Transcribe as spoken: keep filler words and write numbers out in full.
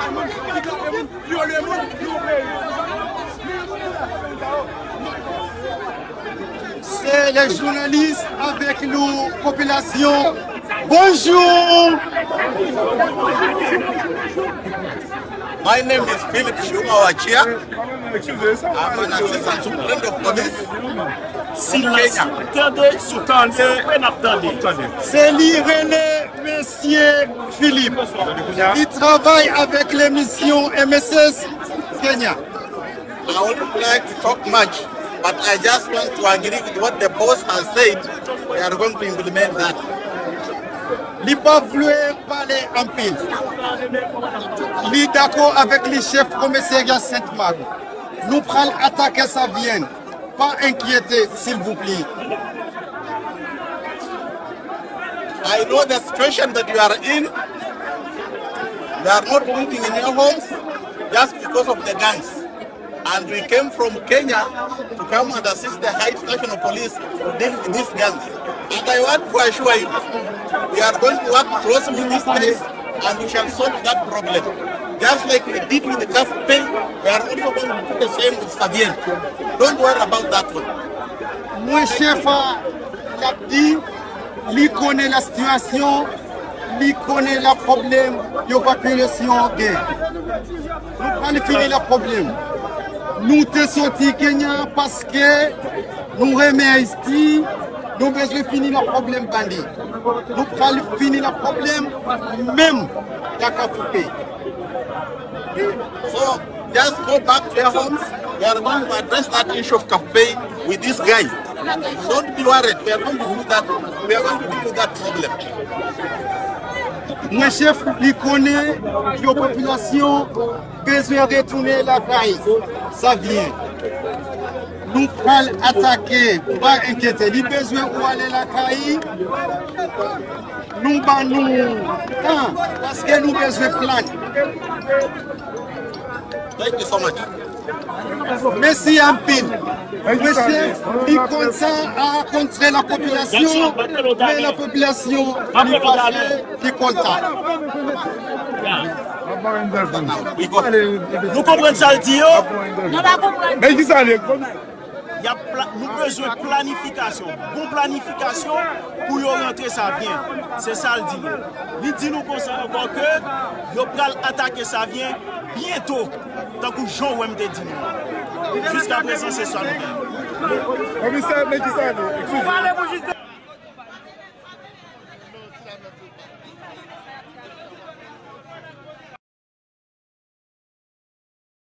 Se lè jounalis avèk nou, popilasyon. Bonjou! My name is Philip Shuma Wachia. I'm an assistant superintendent of police. Silans. Tande, sou tande, n ap tande. Se li rele Mesye Philip. Li travay avèk lemisyon M S S Kenya. I wouldn't like to talk much, but I just want to agree with what the boss has said. We are going to implement that. Li pa vle pale anpil. Li dakò avèk li chèf komisarya Sent Mak. Nou pral atake Savyen. Pa enkyete, silvouplè. I know the situation that you are in. You are not living in your homes just because of the gangs. And we came from Kenya to come and assist the Haiti National Police to deal with these gangs. And I want to assure you, we are going to work closely with these guys and we shall solve that problem. Just like we did with the Kafou Pay, we are also going to do the same with Savyen. Don't worry about that one. Mwen chèf a, l ap di, li konnen la sitiyasyon, li konnen la pwoblèm yon popilasyon gen. Nou pral fini la pwoblèm. Nou te soti Kenya paske nou renmen Ayiti, nou bezwen fini la pwoblèm bandi. Nou pral fini la pwoblèm menm Kafou Pay. So, just go back to your homes. We are going to address that issue of Kafou Pay with this guy. Don't be worried. We are going to do that. We are going to deal with that problem. Mwen chèf, li konnen yon popilasyon bezwen retounen lakay Savyen. Nou pral atake, pa enkyete. Li bezwen ou ale lakay, nou ba nou tan, paske nou bezwen plan. Thank you so much. Mèsi anpil. Mesye, li konn sa a kontre la popilasyon, men la popilasyon li fache, li konn sa. Nou konprann sa l di yo. Nou pa konprann. Men ki sa l ye? Y ap pla-, nou bezwen planifikasyon, bon planifikasyon pou yo rantre Savyen. Se sa l di nou. Li di nou konsa ankò ke yo pral atake Savyen byento, tankou jan w wè m te di nou an. Jiskaprezan, se sa nou gen. Komisè, men ki sa l ye? Eskize.